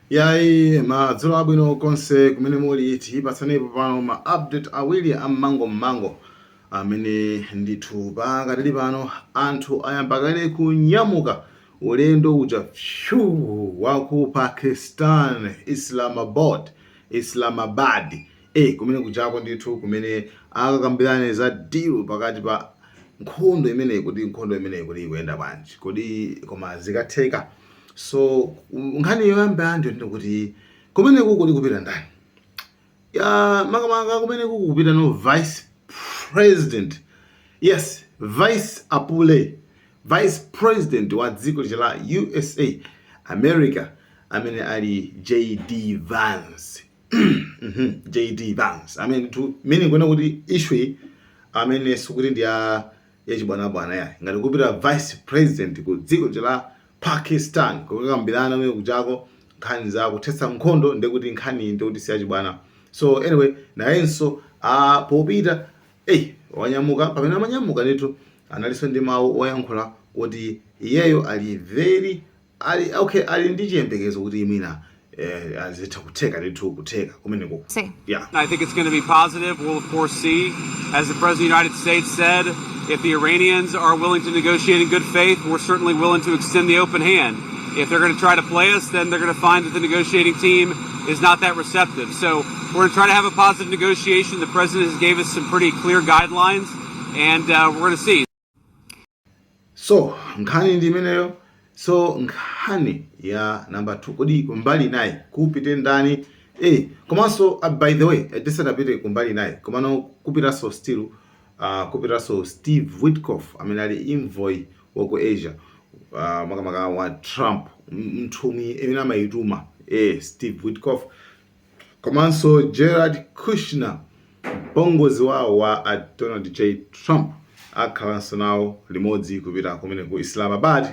Yayi, madzulo abwino konse kumene muli. Tipatsanepo pano ma update awiri ammango mmango amene ndithu pakatili pano anthu ayamba kale kunyamuka ulendo uja fyu wa ku Pakistan, Islamabad, Islamabad, kumene kujako ndithu kumene akakambirane za deal pakati pa nkhondo imeneyi, kuti nkhondo imeneyi kuti ikuyenda bwanji, kodi koma zikatheka. So nkhani yoyamba ndiyo ndikuti kumeneku kodi kupita ndani? Ya, makamaka kumeneku kupita no vice president, yes, vice apule vice president wa dziko lija la USA, America, amene ali JD Vance. JD Vance amene ndithu meaning kuona kuti issue amene sikuti ndi ya yachibwanabwana yayi, ngati kupita vice president ku dziko lija la Pakistan kukakambirana kumene kuchako nkhani za kuthetsa nkhondo, ndekuti nkhani ndikuti siyachibwana. So anyway, nayenso popita wanyamuka. Pamene amanyamuka ndithu analinso ndi mawu oyankhula kuti iyeyo ali very ali okay, ali ndi chiyembekezo kuti mwina azitha kutheka ndithu kutheka kumeneko. See. Yeah. I think it's going to be positive. We'll, of course, see. As the President of the United States said, if the Iranians are willing to negotiate in good faith, we're certainly willing to extend the open hand. If they're going to try to play us, then they're going to find that the negotiating team is not that receptive. So we're going to try to have a positive negotiation. The President has gave us some pretty clear guidelines, and we're going to see. So nkhani ndi imeneyo. So nkhani ya number 2, kodi kumbali naye kupite ndani? Komanso by the way, tisanapite kumbali naye, komano kupitanso still kupitanso Steve Witkoff amene ali envoy wa ku Asia, makamaka wa Trump, mthumwi imene amayituma, Steve Witkoff, komanso Jared Kushner, mpongozi wawo wa a Donald J Trump, akhalanso nawo limodzi kupita kumene ku Islamabad,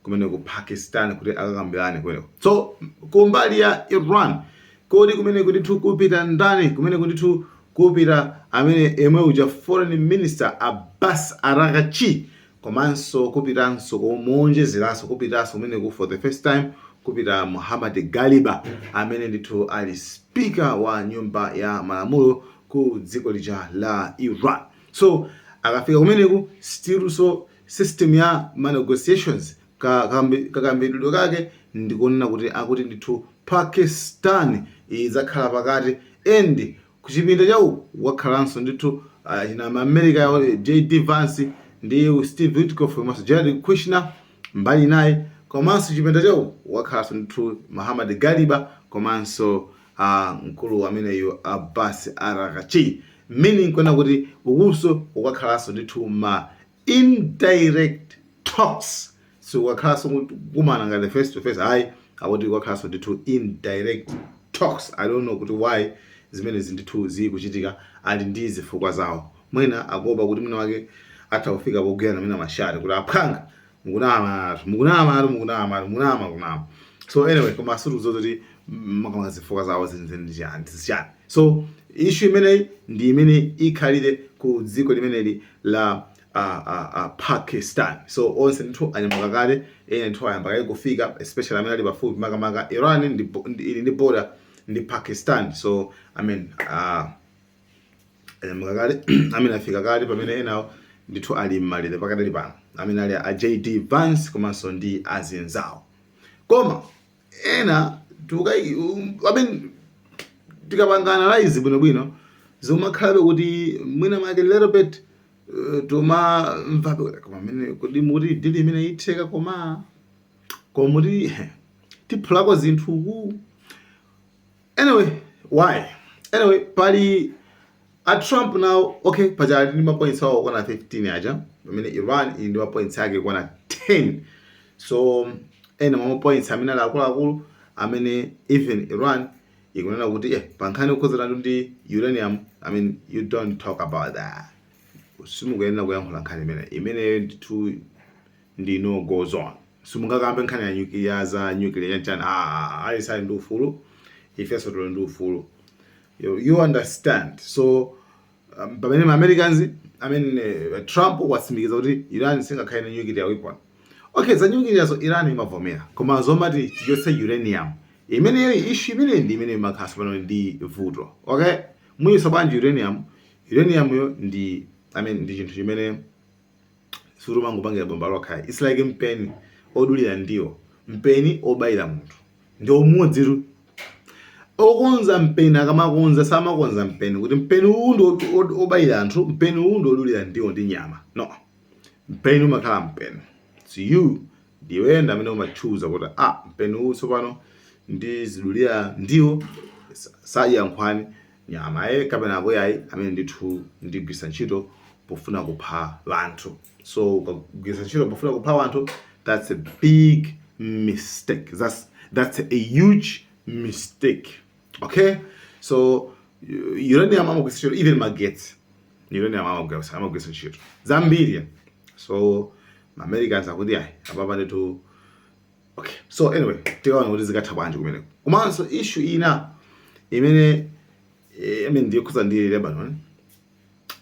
kumene ku Pakistan, kuti akakambirane kumeneko. So kumbali ya Iran, kodi kumene ndithu kupita ndani? Kumene ndithu kupita amene emwe uja foreign minister Abbas Araghchi, komanso kupitanso monjezeranso kupitanso kumeneku for the first time kupita Muhammad Ghalibaf amene ndithu ali speaker wa nyumba ya malamulo ku dziko lija la Iran. So akafika kumeneku, still so system ya ma negotiations, kakambidwe kake ndikunena kuti akuti ndithu Pakistan idzakhala pakati and kuchipinda chawo wakhalanso ndithu china America, JD Vance ndi Steve Witkoff komanso Jared Kushner mbali naye, komanso chipinda chawo wakhalanso ndithu Muhammad Ghalibaf komanso mkulu ameneyo Abbas Araghchi, meaning kuona kuti ukunso ukakhalanso ndithu ma indirect talks. So ukakhalanso kumana ngati face to face ayi, akuti ukakhalanso ndithu indirect talks. I don't know kuti why zimenezi ndithu zikuchitika. Ali ndi zifukwa zawo. Mwina akuopa kuti mwina wake atha kufika pogwirana mwina mashati kuti aphwanga, mukunama, mukunama, mukunama, mukunama, kunama. So anyway, koma situdziwa kuti makamaka zifukwa zawo zenizeni ndi chani, chani. So issue imeneyi ndi imene ikhalire ku dziko limeneli la Pakistan. So onse ndithu anyamuka kale, ena ndithu ayamba kale kufika, especially amene ali pafupi, makamaka Iran ili ndi border ndi Pakistan. So I mean, anyamuka kale, amene afika kale, pamene enawo ndithu ali mmalire pakadali pano, amene ali a JD Vance komanso ndi azinzawo. Koma ena tukai, I mean, tikapanga analyze bwinobwino, zimakhalabe kuti mwina mwake little bit tumamvabe, koma amene kodi muti deal imene itheka, koma muti tiphulako zinthuku. Anyway, why? Anyway, pali a Trump now, okay, paja ali ndi ma points awo okwana 15 aja, pamene Iran ili ndi ma points ake okwana 10. So ena mwa ma points amene ali akuluakulu amene even Iran ikunena kuti pa nkhani yokhuzana ndi uranium, I mean, you don't talk about that, simukuyenera kuyankhula nkhani imene imeneyo ndithu ndi no go zone, simungakambe nkhani ya nuclear, za nuclear chanchani. Ah, ali ndi ufulu, ifenso tili ndi ufulu, you understand? So pamene ma Americans, I mean, Trump watsimikiza kuti Iran singakhale na nuclear weapon. Okay, za nuclear so Iran imavomera, koma zomati tichotse uranium Imeneyo issue imeneyi ndi imene imakhala pano ndi vuto, okay? Muyisa bwanji uranium? Uranium yo ndi, I mean, ndi chinthu chimene sulumangopangira bomba lokha. It's like mpeni odulira ndiwo, mpeni obayira munthu ndi omudziru. Okonza mpeni akamakonza, samakonza mpeni kuti mpeni uwu ndi obayira anthu, mpeni uwu ndi odulira ndiwo ndi nyama. No, mpeni umakhala mpeni. It's you, ndiwe ndi amene umachuza kuti, ah, mpeni uwu tsopano ndizidulira ndiwo, sadya nkhwani, nyama ye, kapena akoyayi amene ndithu ndigwisa ntchito pofuna kupha vanthu. So ukagwisa ntchito pofuna kupha vanthu, that's a big mistake. That's a huge mistake, okay? So uranium amagwisa ntchito even magetsi. Uranium amagwisa ntchito zambiri. So Americans akuti ayi, apapa ndithu. Okay, so anyway, tikaona kuti zikatha bwanji kumeneko. Komanso issue ina imene I mean, ndiyokhuza ndi Lebanon.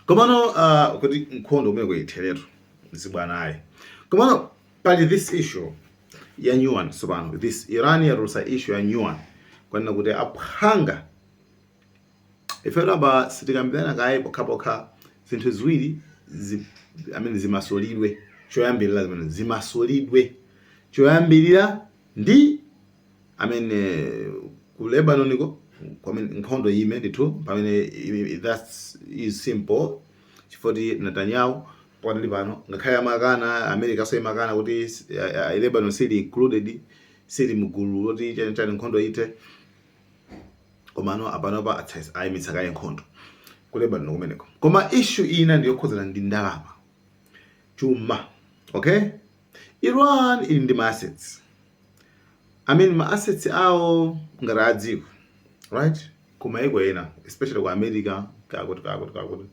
Komano kuti nkhondo kumeneko itheretu, zibwanayi. Komano pali this issue ya new one. Tsopano this Iran yatulutsa issue ya new one kwanena kuti aphanga ife laba sitikambirana kaye pokhapokha zinthu ziwiri amene zimasulidwe choyambirira, zimene zimasulidwe choyambirira ndi amene ku Lebanon ko kwamene nkhondo ime ndithu pamene that's is simple, chifukwa Netanyahu pakatali pano ngakhale amakana, America so imakana kuti Lebanon sili included, sili mgulu loti chani chani nkhondo ite. Komano apanopa ayimitsa kaye nkhondo ku Lebanon kumeneko. Koma issue ina ndiyokhuzana ndi ndalama, chuma, okay? Iran ili ndi ma assets, I mean, ma assets awo ngati adziko, right? Kumayiko ena, especially ku America, kakuti kakuti kakuti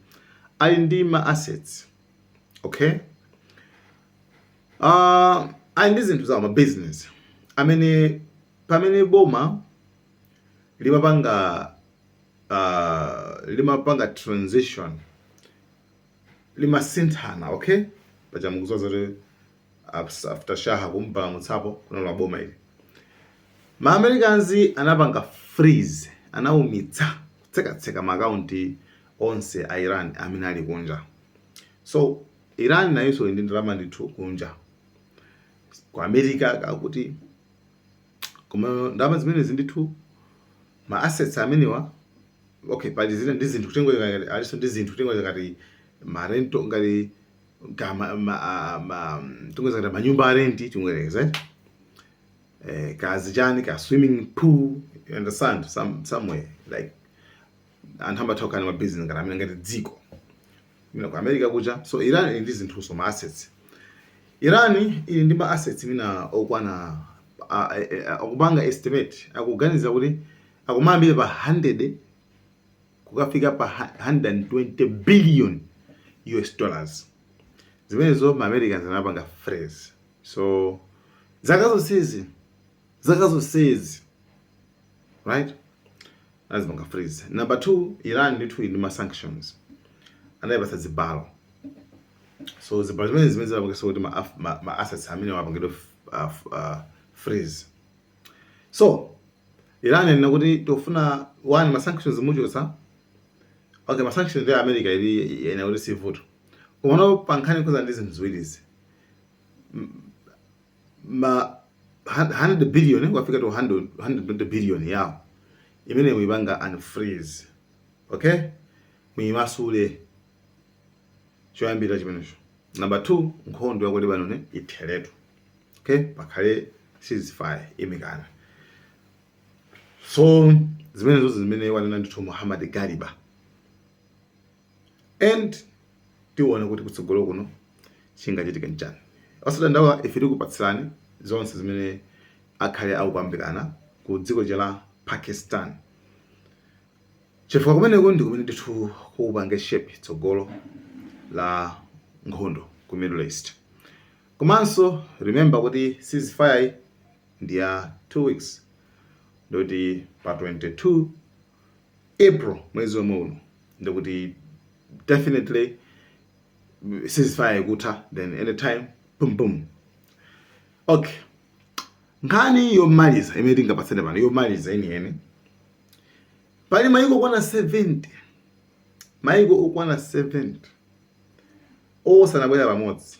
ali ndi ma assets, okay? Ali ndi zinthu zawo, ma business amene pamene boma limapanga transition, limasinthana, okay? Paja mukudziwa zoti after Shah kumpamutsapo kunalowa boma ili, ma Americans anapanga freeze, anaumitsa, kutsekatseka ma akaunti onse a Iran amene ali kunja. So Iran nayonso ili ndi ndalama ndithu kunja ku America kakuti. Koma ndalama zimenezi ndithu, ma assets amenewa, okay, pali zina ndi zinthu kutengo ngati aliso ndi zinthu kutengo ngati ma rental, ngati ka ma tingoza ngati manyumba a rent, tingoyerekeza, kazi chani, ka swimming pool, you understand? Somewhere like anthu amatha kukhala ma business ngati amene ngati dziko mina ku America kucha. So Iran ili ndi zinthuso, ma assets. Iran ili ndi ma assets mina okwana, akupanga estimate, akuganiza kuti akumayambira pa 100 kukafika pa 120 billion US dollars. Zimenezo ma Americans anapanga freeze. So zaka zonsezi, zaka zonsezi, right, azipanga freeze. Number two, Iran ndithu ili ndi ma sanctions, anayipasa zibalo. So zibalo zimene zimapangisa kuti ma assets amene wapangidwe freeze. So Iran ina kuti tofuna one, ma sanctions muchosa, okay? Ma sanctions ndi America ili ina kuti sivuto. Komano pa nkhani kuza ndi zinthu ziwirizi, ma 100 billion kukafika to 100 120 billion yawo imene muipanga unfreeze, okay? Muyimasule choyambira chimenecho. Number two, nkhondo ya ku Lebanon itheretu, okay? Pakhale ceasefire imikana. So zimenezo zimene wanena ndithu Muhammad Ghalibaf, and tione kuti kutsogolo kuno chingachitike nchani. Osadandaula, ife tikupatsirani zonse zimene akhale akukambirana ku dziko la Pakistan, chifukwa kumeneko ndi kumene ndithu kupange shape tsogolo la nkhondo ku Middle East. Komanso remember kuti ceasefire ndi ya 2 weeks, ndikuti pa 22 April mwezi omwe uno, ndikuti definitely ceasefire ikutha. Then anytime, boom boom, okay. Nkhani yomaliza imene tingapatsane pano, yomaliza yeniyeni, pali maiko okwana 70, maiko okwana 70 onse anabwera pamodzi.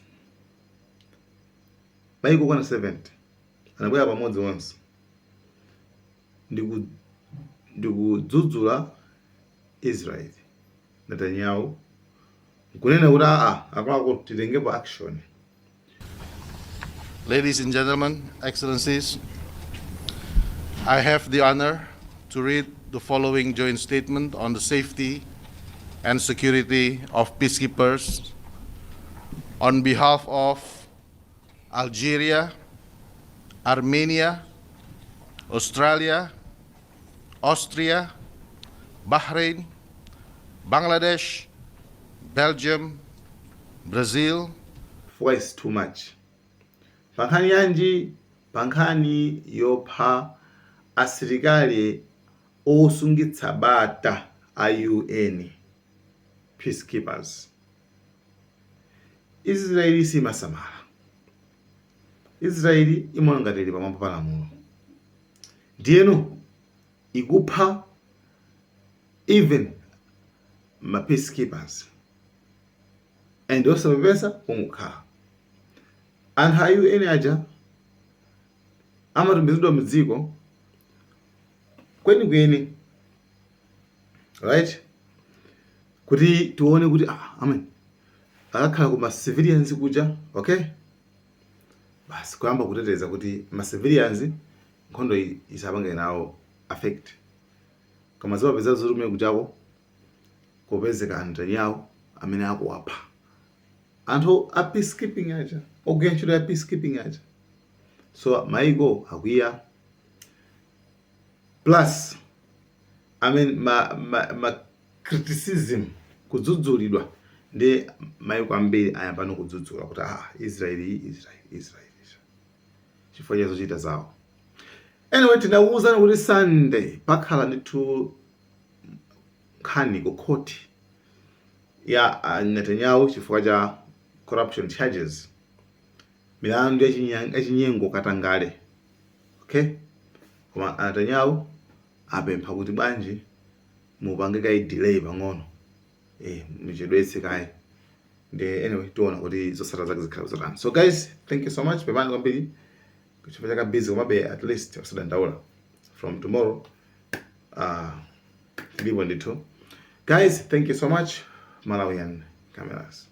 Maiko okwana 70 anabwera pamodzi onse ndikudzudzula Israel, Netanyahu, nkunena kuti aa, akuluakulu, titengepo action. Ladies and gentlemen, Excellencies, I have the honor to read the following joint statement on the safety and security of peacekeepers on behalf of Algeria, Armenia, Australia, Austria, Bahrain, Bangladesh, Belgium, Brazil, Twice too much. Pankhani yanji? Pankhani yopha asilikali osungitsa bata a UN peacekeepers. Israeli simasamala. Israeli imaona ngati ili pamwamba pa lamulo, ndiyeno ikupha even ma peacekeepers and osapepesa, kungokhala. Anthu a UN aja amatumizidwa mdziko kwenikweni, right, kuti tione kuti, ah, amen, akakhala ku ma civilians kuja, okay, basi, kuyamba kuteteza kuti ma civilians nkhondo iyi isapange nawo affect. Koma zimapeza zoti kumene kuchako kupezeka Netanyahu amene akuwapha anthu a peacekeeping aja, ogwira ntchito ya peacekeeping aja. So maiko akwiya. Plus, I mean, ma criticism, kudzudzulidwa ndi maiko ambiri, ayambano kudzudzula kuti, ah, Israeli, Israel, Israel, Israel, chifukwa cha zochita zawo. Anyway, tinakuwuzani kuti Sunday pakhala ndithu nkhani ku court ya Netanyahu chifukwa cha corruption charges, milandu yachinyengo, katangale, okay. Koma Netanyahu apempha kuti bwanji mupange kayi delay pang'ono, muchedwetse kayi. Ndi anyway, tiona kuti zotsatira zake zikhala zotani. So guys, thank you so much. Pepani kwambiri chifukwa chaka busy, komabe at least osadandaula, from tomorrow tilipo ndithu. Guys, thank you so much. Malawian Cameras.